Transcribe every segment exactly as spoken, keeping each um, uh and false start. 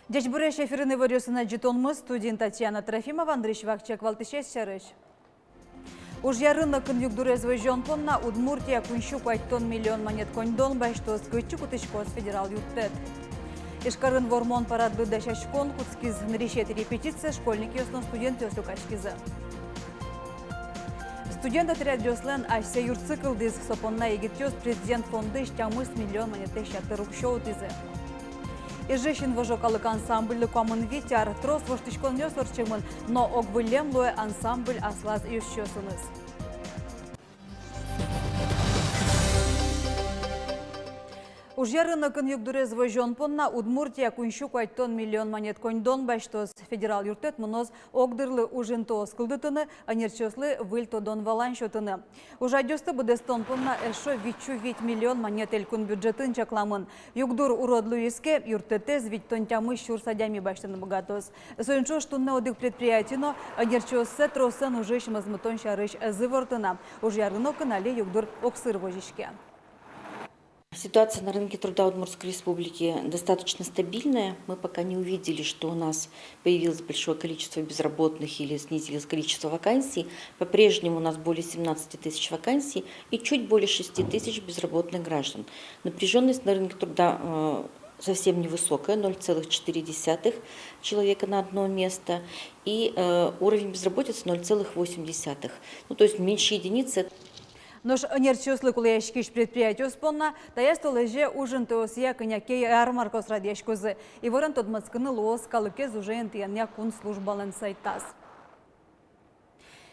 Ӟечбуресь! Эфирын иворъёсын ӝытонмы, студиын Татьяна Трофимова. Нырысь вакчияк валтӥсез сярысь. Ужъя рынокын югдурез возён понна Удмуртия куинь сю куатьтон миллион манет коньдон басьтоз. Кытчы кутӥськоз федерал юрттэт? Ижкарын вормон парадлы дасяськон кутскиз. Нырысетӥ репетицие школьникъёс но студентъёс люкаськизы. Студент отрядъёслэн асьсэ юртсы кылдӥз. Со понна егитъёс Президент фондысь тямыс миллион манетлэсь ятыр уксё утӥзы. Ижысь «Инвожо» калык ансамбльлы куамын вить ар. Трос воштӥськонъёс ортчемын, но ог выллем луэ ансамбль аслаз ёзчиосыныз. Ужъя рынокын югдурез возён понна Удмуртия куинь сю куатьтон миллион манет коньдон басьтоз. Федерал юрттэт мыноз огдырлы ужинтыос кылдытыны, ӧнерчиослы выль тодон-валан сётыны. Ужрадъёсты быдэстон понна эшшо вить сю вить миллион манет элькун бюджетын чакламын. Югдур урод луиз ке, юрттэтэз витьтон тямыс сюрс адями басьтыны быгатоз. Соин ӵош туннэ одӥг предприятие но ӧнерчиоссэ тросэн ужысь мозмытон сярысь ӧз ивортэ на. Ужъя рынокын али югдур огсыр возиське. Ситуация на рынке труда Удмуртской Республики достаточно стабильная. Мы пока не увидели, что у нас появилось большое количество безработных или снизилось количество вакансий. По-прежнему у нас более семнадцати тысяч вакансий и чуть более шести тысяч безработных граждан. Напряжённость на рынке труда, э, совсем невысокая, ноль целых четыре десятых человека на одно место. И, э, уровень безработицы ноль целых восемь десятых. Ну, то есть меньше единицы. Нош ӧнерчиослы кулэяськись предприятиос понна таяз толэзе ужинтыосъя кӧня ке ярмаркаос радъяськозы. Иворен тодматскыны луоз калыкез уже интыянъя кун службалэн сайтаз.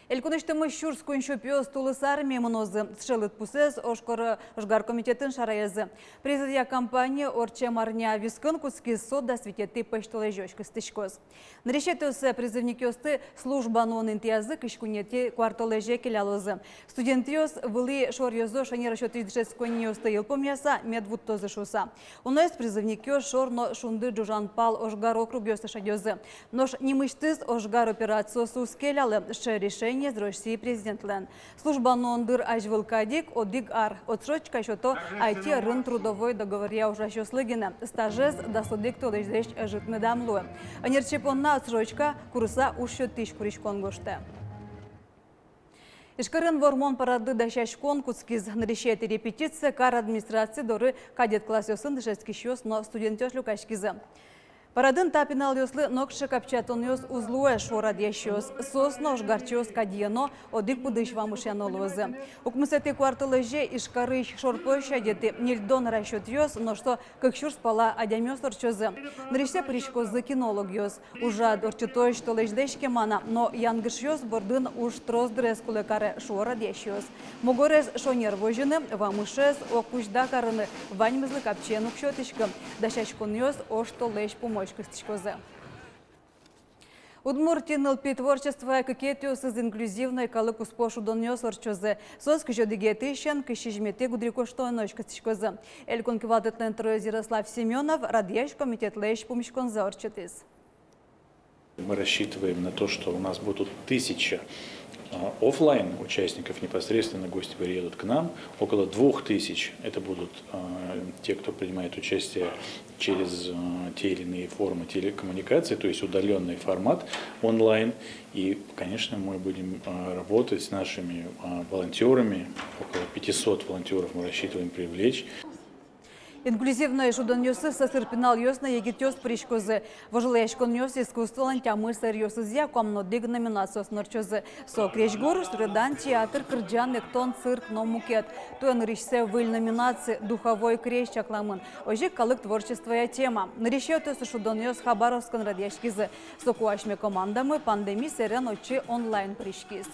Элькунысьтымы сюрс куинь сю пиос тулыс армие мынозы. Сыӵе лыдпусэз ожгар-, ожгар комитетын шараязы. Призывъя кампания ортчем арня вискын кутскиз, со дас витетӥ пӧсьтолэзёзь кыстӥськоз. Нырысетӥосэ призывникъёсты служба нуон интыязы кызь куинетӥ куартолэзе келялозы. Студентъёс вылӥ шоръёзо шонер сётӥсь дышетсконниосты йылпумъяса мед вуттозы шуыса. Уноез призывникъёс шор но шунды ӝужан пал ожгар округъёсы шедёзы. Нош нимысьтыз ожгар операциосы уз келялэ. Сыӵе решениез Россия президентлэн. Служба нуон дыр азьвыл кадь ик одӥг ар. Отсрочка сёто айти ӧрын трудовой договоръя ужасьёслы гинэ. Стажез дас одӥг толэзьлэсь ӧжыт медам луэ. Ӧнерчи понна отсрочка курыса уж сётӥсь куриськон гожтэ. Ижкарын вормон парадлы дасяськон кутскиз. Нырысетӥ репетицие кар администраци доры кадет классъёсын дышетскисьёс но студентъёс люкаськизы. Парадын та пиналъёслы нокыӵе капчиятонъёс уз луэ, шуо радъясьёс. Соос но ожгарчиос кадьыен но одӥг пыдысь вамышъяно луозы. Укмысэтӥ куартолэзе Ижкарысь шор площадетӥ ньыльдон расчётъёс, нош со кык сюрс пала адямиос ортчозы. Нырысьсэ пыриськозы кинологъёс. Ужрад ортчытозь толэзьлэсь кема на, но янгышъёс бордын уж трос дырез кулэ каре, шуо радъясьёс. Мугорез шонер возьыны, вамышез ог кузьда карыны — ваньмызлы капчиен уг сётӥськы. Дасяськонъёс оштолэзь пумозь кыстӥськозы. Удмуртиын нылпи творчествоя кыкетӥосыз инклюзивной калык куспо шудонъёс ортчозы. Соос кызь одӥгетӥысен кызь сизьыметӥ гудырикошконозь кыстӥськозы. Элькун кивалтэтлэн тӧроез Ярослав Семёнов радъясь комитетлэсь пумиськонзэ ортчытӥз. Мы рассчитываем на то, что у нас будут тысяча, а, офлайн участников, непосредственно гости приедут к нам, около двух тысяч это будут, а, те, кто принимает участие через, а, те или иные формы телекоммуникации, то есть удалённый формат онлайн. И, конечно, мы будем, а, работать с нашими, а, волонтёрами, около пятисот волонтёров мы рассчитываем привлечь. Инклюзивной шудонъёсы сӧсыр пиналъёс но егитъёс пыриськозы. Вожвылъяськонъёс искусстволэн тямыс сэръёсызъя куамын одӥг номинациосын ортчозы. Со крезьгур, суредан, театр, кырӟан, эктон, цирк но мукет. Туэ нырысьсэ выль номинаци — духовой крезь чакламын. Озьы ик калык творчествоя тема. Нырысетӥосыз шудонъёс Хабаровскын радъяськизы. Соку асьме командамы пандеми сэрен отчы онлайн пыриськиз.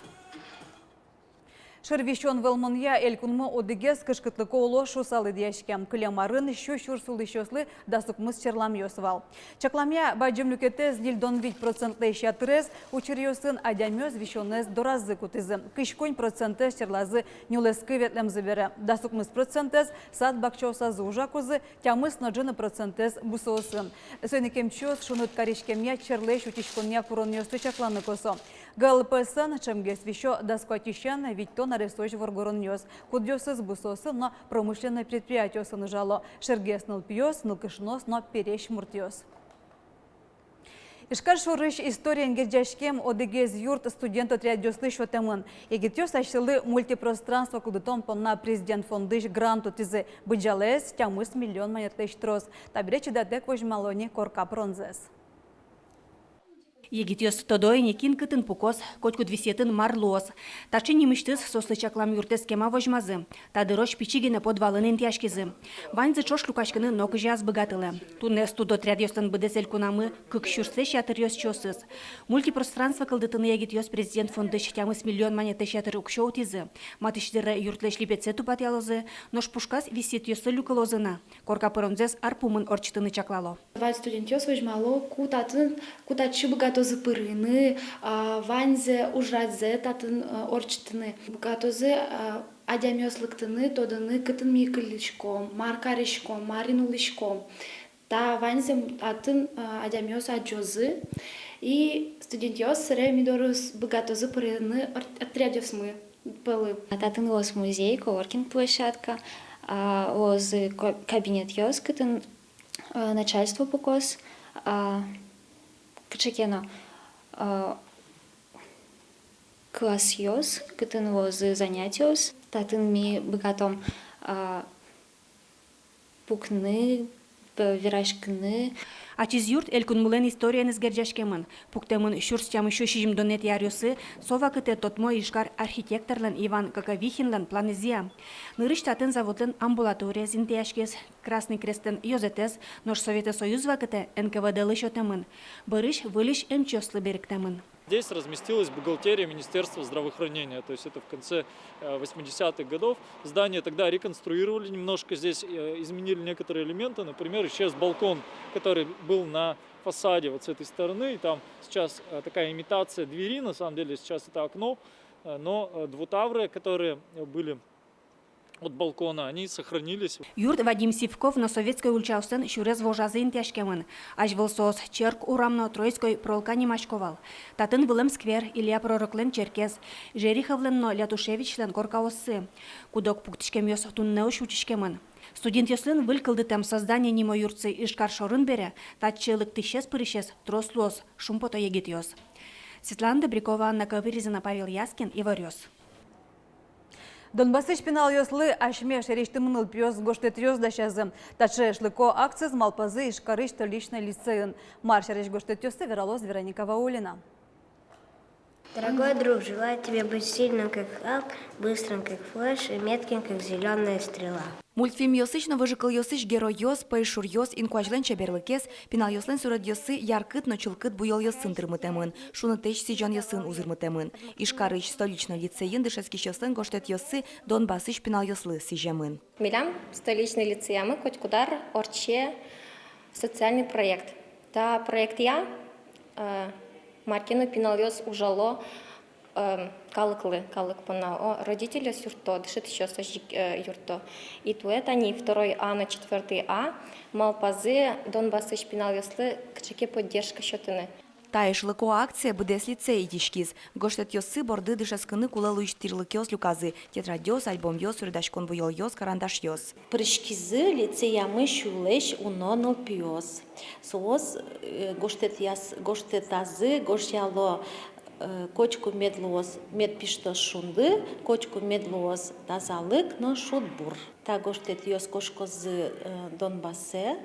Шыр висён вӧлмонъя элькунмы одӥгез кышкытлыко улос шуыса лыдъяське. Кылем арын сю сюрс улӥсьёслы дас укмыс черламъёс вал. Чакламъя, бадӟым люкетэз, ньыльдон вить процентлэсь ятырез, учыръёсын адямиос висёнэз доразы кутӥзы. Кызь куинь процентэз черлазы нюлэскы ветлэмзы бере. Дас укмыс процентэз сад-бакчаосазы ужакузы, тямыс но ӝыны процентэз бусыосын. Соин ик эмчиос шуныт кариськемъя черлэсь утиськонъя куронъёсты чакланы косо. ГЛПС-ын ӵемгес висё дас куатьысен витьтон аресозь воргоронъёс. Кудъёсыз бусыосын но промышленной предприятиосын ужало. Шергес нылпиос, нылкышноос но пересь муртъёс. Ижкар шорысь историен герӟаськем одӥгез юрт студент отрядъёслы сётэмын. Егитъёс асьсэлы мультипространство кылдытон понна Президент фондысь грант утӥзы. Быдӟалаез тямыс миллион манетлэсь трос. Табере чидатэк возьмало ни корка пыронзэс. Егитъёс тодо ини, кин кытын пукоз, котькуд висъетын мар луоз. Таӵе нимысьтыз соослы чаклам юртэз кема возьмазы. Та дырозь пичи гинэ подвалын интыяськизы. Ваньзы ӵош люкаськыны нокызьы ӧз быгатылэ. Туннэ студотрядъёслэн быдэс элькунамы кык сюрслэсь ятыр ёзчиосыз. Мультипространство кылдытыны егитъёс Президент фондысь тямыс миллион манетлэсь ятыр уксё утӥзы. Матысь дыре юртлэсь липетсэ тупатъялозы, нош пушказ висъетъёслы люкылозы на. Корка пыронзэс ар пумын ортчытыны чаклало. Вань студентъёс возьмало, ку татын, ку татчы быгатозы пырыны, а, ваньзэ ужрадзэ татын, э, ортчытыны. Быгатозы, а, адямиос лыктыны, тодыны, кытын ми кыллиськом, мар кариськом, марин улӥськом. Та ваньзэ татын, а, адямиос адӟозы, и студентъёс сэре ми доры быгатозы пырыны ор-, отрядъёсмы пӧлы. Татын луоз музей, коворкинг площадка, а, луозы ко-, кабинетъёс, кытын, а, начальство пукоз, а, кыӵе ке но, а, классъёс, кытын луозы занятиос. Татын ми быгатом, а, пукыны, п-, вераськыны. Ачиз юрт элькунмылэн историеныз герӟаськемын. Пуктэмын сюрс тямыссю сизьымдонэтӥ аръёсы, со вакытэ тодмо ижкар архитекторлэн Иван Коковихинлэн планэзъя. Нырысь татын заводлэн амбулаториез интыяськиз, Красный Крестлэн ёзэтэз, нош Советэ Союз вакытэ НКВД-лы сётэмын. Бӧрысь выльысь эмчиослы берыктэмын. Здесь разместилась бухгалтерия Министерства здравоохранения. То есть это в конце, э, восьмидесятых годов. Здание тогда реконструировали немножко. Здесь, э, изменили некоторые элементы. Например, исчез балкон, который был на фасаде вот с этой стороны. И там сейчас, э, такая имитация двери. На самом деле сейчас это окно. Э, но, э, двутавры, которые, э, были от балкона, они сохранились. Юрт Вадим Сивков но Советской ульчаосын сюрес вожазы интыяськемын. Азьвыл соос Черк урам но Троицкой пролка нимасько вал. Татын вылэм сквер, Илья Пророклэн черкез, Жериховлэн но Лятушевичлэн коркаоссы. Куд-ог пуктӥськемъёс туннэ усь утиськемын. Студентъёслэн выль кылдытэм «Создание» нимо юртсы Ижкар шорын бере, татчы лыктӥсез-пырисез трос луоз, шумпото егитъёс. Светлана Добрякова, Анна Ковыризина, Павел Яскин, «Иворъёс». Донбассысь пиналъёслы асьме шаерысьтымы нылпиос гожтэтъёс дасязы. Таӵе эшлыко акциез малпазы Ижкарысь столичной лицейын. Мар сярысь гожтэтъёсты, вералоз Вероника Ваулина. Дорогой друг, желаю тебе быть сильным, как Халк, быстрым, как Флэш, и метким, как зелёная стрела. Мультфильмъёсысь но выжыкылъёсысь геройёс, пӧйшуръёс, инкуазьлэн чеберлыкез, пиналъёслэн суредъёссы яркыт но чылкыт буёлъёсын тырмытэмын, шунытэсь сӥзёнъёсын узырмытэмын. Ижкарысь столичной лицейын дышетскисьёслэн гожтэтъёссы Донбассысь пиналъёслы сӥземын. Милям столичной лицеямы котькуд ар ортче социальный проект. Та проектъя, э, мар ке но пиналъёс ужало, э, калыклы, калык понна, о, родительёс юртто, дышетӥсьёс озьы ик, э, юртто. И туэ тани второй А но четвёртый А малпазы Донбассысь пиналъёслы кыӵе ке поддержка сётыны. Та эшлыко акцие быдэс лицей итӥськиз. Гожтэтъёссы борды дышетскыны кулэ луись тирлыкъёс люказы: тетрадьёс, альбомъёс, суредаськон буёлъёс, карандашъёс. Пыриськизы лицеямы сюлэсь уно нылпиос. Соос, э, гожтэтъяс-, гожтэтазы, гожъяло, э, котьку мед луоз, мед пиштоз шунды, котьку мед луоз тазалык но шудбур. Та гожтэтъёс кошкозы, э, Донбассэ,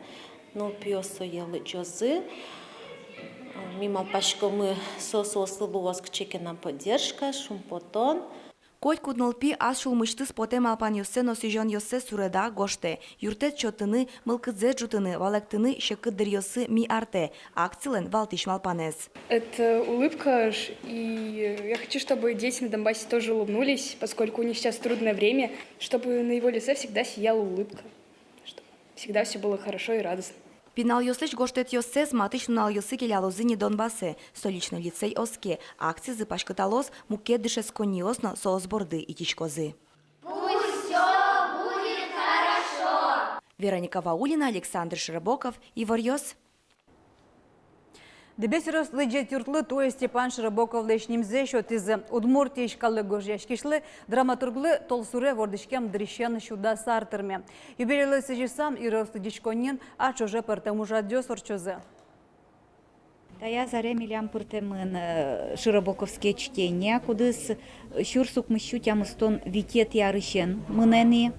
нылпиос сое лыдӟозы. Ми малпаськомы, со соослы луоз кыӵе ке но поддержка, шумпотон. Котькуд нылпи ас сюлмысьтыз потэ малпанъёссэ но сӥзёнъёссэ суреда, гожтэ. Юрттэт сётыны, мылкыдзэ ӝутыны, валэктыны секыт дыръёсы ми артэ — акцилэн валтӥсь малпанэз. Это улыбка, ш- и я хочу, чтобы дети на Донбассе тоже улыбнулись, поскольку у них сейчас трудное время, чтобы на его лице всегда сияла улыбка, чтобы всегда всё было хорошо и радостно. Пиналъёслэсь гожтэтъёссэс матысь нуналъёсы келялозы ни Донбассэ. Столичной лицей оске: акцизы паськыталоз мукет дышетсконниос но соос борды итӥськозы. Пусть всё будет хорошо. Вероника Ваулина, Александр Широбоков, «Иворъёс». Дэбес ёрос лыдӟет юртлы туэ Степан Широбоковлэсь нимзэ сётӥзы. Удмуртиысь калык гожъяськисьлы, драматурглы толсуре вордӥськем дырысен сю дас ар тырме. Юбилейлы сӥзьыса ёрос лыдӟиськонниын ар ӵоже пӧртэм ужрадъёс ортчозы. Таяз аре милям пыртэмын, э, «Широбоковские чтения», кудӥз сюрс укмыссю тямыстон витетӥ арысен мынэ ни.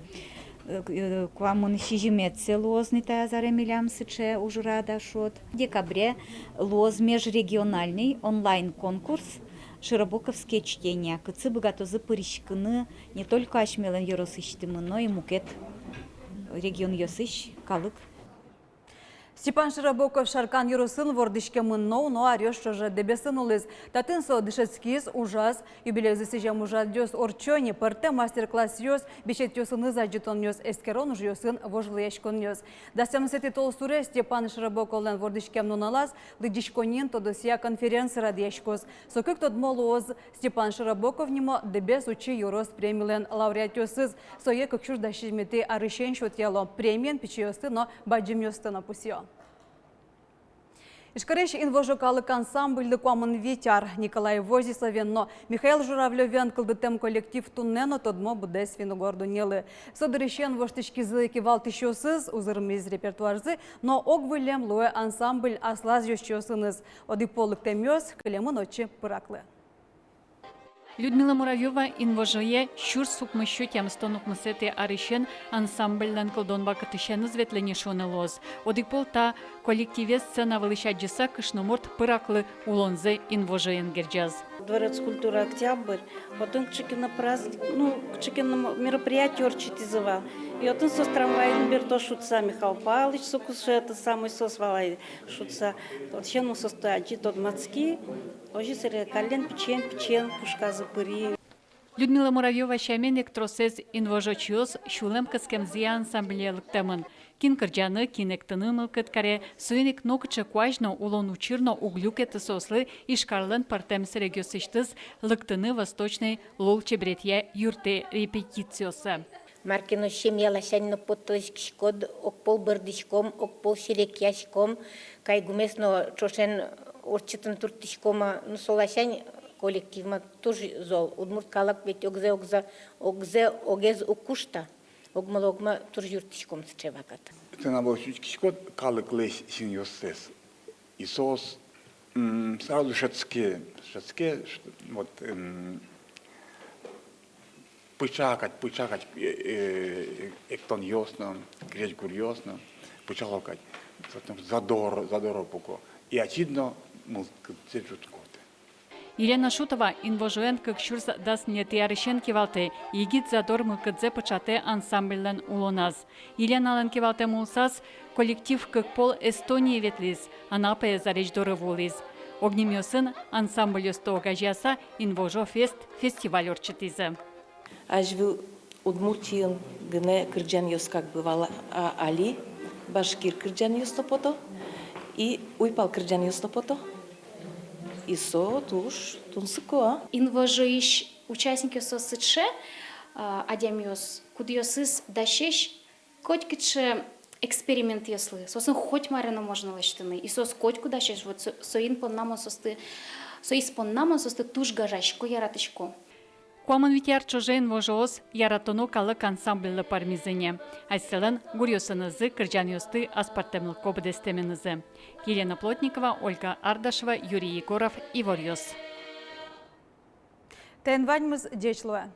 Э, к-, э, куамын сизьыметӥзэ луоз ни таяз аре милям сыӵе ужрад, шуод. Декабре луоз межрегиональный онлайн-конкурс «Широбоковские чтения», кытчы быгатозы пыриськыны не только асьмелэн ёросысьтымы, но и мукет регионъёсысь калык. Степан Широбоков Шаркан ёросын вордӥськемын но уно аръёс ӵоже Дэбесын улӥз. Татын со дышетскиз, ужаз. Юбилейлы сӥзем ужрадъёс ортчо ни: пӧртэм мастер-классъёс, бичетъёсыныз адӟытонъёс, эскерон ужъёсын вожвылъяськонъёс. Дас тямысэтӥ толсуре Степан Широбоковлэн вордӥськем нуналаз лыдӟиськонниын тодосъя конференция радъяськоз. Со кык тодмо луоз Степан Широбоков нимо Дэбес учы ёрос премилэн лауреатъёсыз. Сое кык сюрс дас сизьыметӥ арысен сётъяло. Премиен пичиосты но, бадӟымъёсты но пусъё. Ижкарысь «Инвожо» калык ансамбльлы куамын вить ар. Николай Возисовен но Михаил Журавлёвен кылдытэм коллектив туннэ но тодмо быдэс финн-угор дуннелы. Со дырысен воштӥськизы кивалтӥсьёсыз, узырмиз репертуарзы, но огвыллем луэ ансамбль аслаз ёзчиосыныз. Одӥг пол лыктэмъёс кылемын отчы пыраклы. Людмила Муравьёва «Инвожое» сюрс укмыссю тямыстон укмысэтӥ арысен ансамбльлэн кылдон вакытысеныз ветлэ ни шуыны луоз. Одӥг пол та коллективез сцена вылысь адӟыса, кышномурт пыраклы улонзэ «Инвожоен» герӟаз. Дворец культуры «Октябрь», отын кыӵе ке но праздник, ну, кыӵе ке но мероприятие ортчытӥзы вал. И отын соос трамвайын бертоз шуыса, Михаил Павлович соку сое, это самый, соос вал ай шуыса. Отысен мон соосты адӟи, тодматски. Озьы сэре каллен пичиен-пичиен пушказы пыри. Людмила Муравьёва сямен, ик тросэз инвожоосысь сюлэм кыскемзыя ансамбле лыктэмын. Кин кырӟаны, кин эктыны мылкыд каре, соин ик нокыӵе куазь но, улон учыр но уг люкеты соослы Ижкарлэн пӧртэм сэрегъёсысьтыз лыктыны восточной лулчеберетъя юртэ репетициосы. Мар ке но семья ласянь но поттылӥськиськод, огпол бӧрдӥськом, огпол серекъяськом, кайгумес но ӵошен ортчытыны турттӥськом, а, ну, со ласянь коллективмы туж зол. Удмурт калык ведь огзэ, огзэ, огзэ, огез уг кушты, огмылы огмы туж юрттӥськом сыӵе вакыт. Тынад вал учкиськод калыклэсь синъёссэс. И соос, м, сразу шӧдске, шӧдске, ш-, вот, м, пыӵа кадь, пыӵа кадь, э, э, эктонъёс но, крезьгуръёс но, пыӵало кадь. Затем задор, задоро пуко. И ачид но мылкыдзэ ӝутскоз. Елена Шутова инвожоен кык сюрс дас ньылетӥ арысен кивалтэ, егит задор мылкыдзэ пыӵатэ ансамбльлэн улоназ. Еленалэн кивалтэм улсаз коллектив кык пол Эстоние ветлӥз, Анапае зарезь доры вуылӥз. Огнимъёсын ансамбльёсты огазеяса «Инвожо фест» фестиваль ортчытӥзы. Азьвыл Удмуртиын гинэ кырӟанъёс как бы вал, а али башкир кырӟанъёс но пото, и уйпал кырӟанъёс но пото. И со туж тунсыко. «Инвожоысь» участникъёс сыӵе, а, адямиос, кудъёсыз дасесь котькыӵе экспериментъёслы, соосын коть мар но можно лэсьтыны, и соос котьку дасесь, вот со-, соин понна мон соосты, соос понна мон соосты туж гажасько, яратӥсько. Куамын вить ар ӵоже инвожоос яратоно калык ансамбльлы пӧрмизы ни. Асьсэлэн гуръёсынызы кырӟанъёсты аспӧртэмлыко быдэстэменызы. Елена Плотникова, Ольга Ардашева, Юрий Егоров, «Иворъёс». Тӥни ваньмыз, ӟеч луэ.